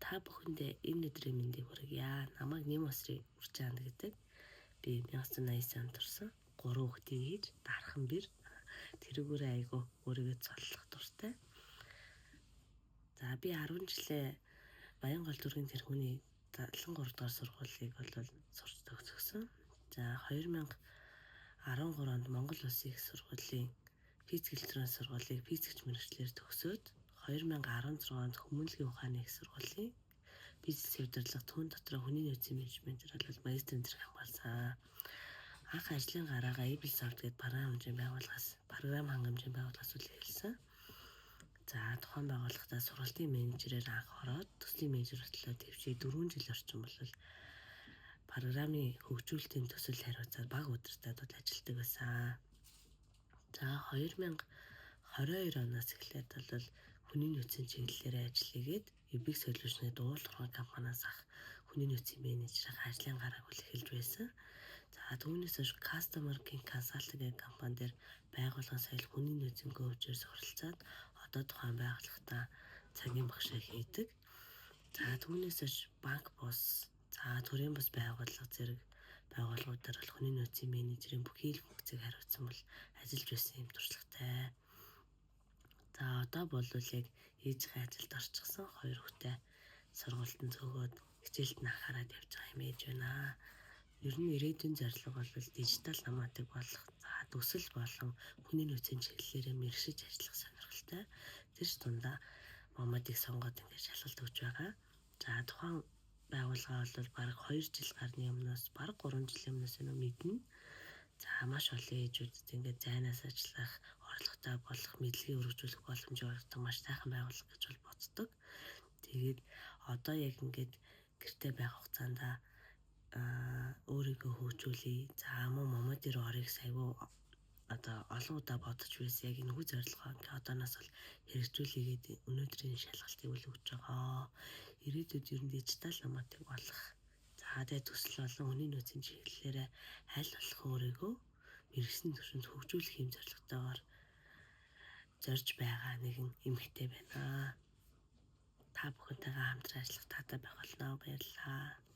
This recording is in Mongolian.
Та бүхэндээ энэ өдрийн мэндийг хүргье. Намайг Нэм Осрын Үржаанд гэдэг. Би 1989 онд төрсэн. 3 хүүхдийн ээж, дархан бэр. Тэрүүгээрээ айгүй өөрийгөө цоллох дуртай. За, би 10 жилээ Баянгол дүүргийн тэргүүний 73 дугаар сургуулийг бол сурч төгссөн. За, 2013 онд Монгол Улсын их сургуулийн физик электрон сургуулийг физикч мэргэжлээр төгсөөд, 2016 онд Хүмүүнлэгийн ухааны их сургуулийн бизнес удирдлага, түүн дотор хүний нөөцийн менежментээр бол магистрийн зэрэг хамгаалсан. Анх ажлын гараагаа Ablesoft гэдэг програм хангамжийн байгууллагаас үл эхэлсэн. За, тухайн байгууллагатаа сургалтын менежерээр анх ороод, төслийн менежер болтлоо тэвшээ 4 жил орчим бол програмын хөгжүүлэлтийн төсөл хариуцаад, баг удирдаад бол ажилладаг байсан. За, 2022 оноос эхлээд бол хүний нөөцийн чиглэлээр ажил хийгээд, Epic Solution-ы дуул уурхай компаниас ах хүний нөөцийн менежерийн ажлын гарааг бол эхэлж байсан. За, түүнээс хойш Customer King Consulting гэх компани дээр байгууллагын соёл, хүний нөөцийн coach ээр суралцаад, одоо тухайн байгууллагатаа цагийн багшаа хийдэг. За, түүнээс хойш банк бус, за, төрийн бус байгууллага зэрэг байгууллагуудаар бол хүний нөөцийн менежерийн бүхий л функцийг хариуцсан бол ажиллаж байсан юм туршлагатай. За, одоо бол яг ээжийнхээ ажилд орчихсон, хоёр хүүхдээ сургуультанд зөөгөөд, хичээлд нь анхаарал явж байгаа юм ээж байна. Ер нь ирээдүйн зорилго бол digital nomad болох, за, төсөл болон хүний нөөцийн чиглэлээрээ мэргэшиж ажиллах сонирхолтой. Тэр ч дундаа Момодыг сонгоод ингээд шалгалт өгч байгаа. За, тухайн байгууллага бол бараг 2 жил гарны өмнөөс, бараг 3 жилийн өмнөөс юм мэднэ. За, маш олон ээжүүдэд ингээд зайнаас ажиллах, орлоготой болох, мэдлэгийг өргөжүүлэх боломжийг олгодог маш сайхан байгууллага гэж бол боддог. Тэгээд одоо яг ингээд гэрте байх хугацаанд өөрийгөө хөгжүүлье. За, мөн Момод руу орыг айгүй одоо олон удаа бодож байсан. Яг энэ зорилгоо ингээ одооноос бол хэрэгжүүлье гэдэг өнөөдрийн шалгалтыг үл өгч байгаа. Ирээдүйд ер нь digital nomad болох. За, тэгээ төсөл болон хүний нөөцийн чиглэлээрээ аль болох өөрийгөө мэргэшсэн түвшинд хөгжүүлэх юм зорилготойгоор зорж байгаа нэгэн эмэгтэй байна. Та бүхэнтэйгээ хамтран ажиллах таатай байх болно. Баярлалаа.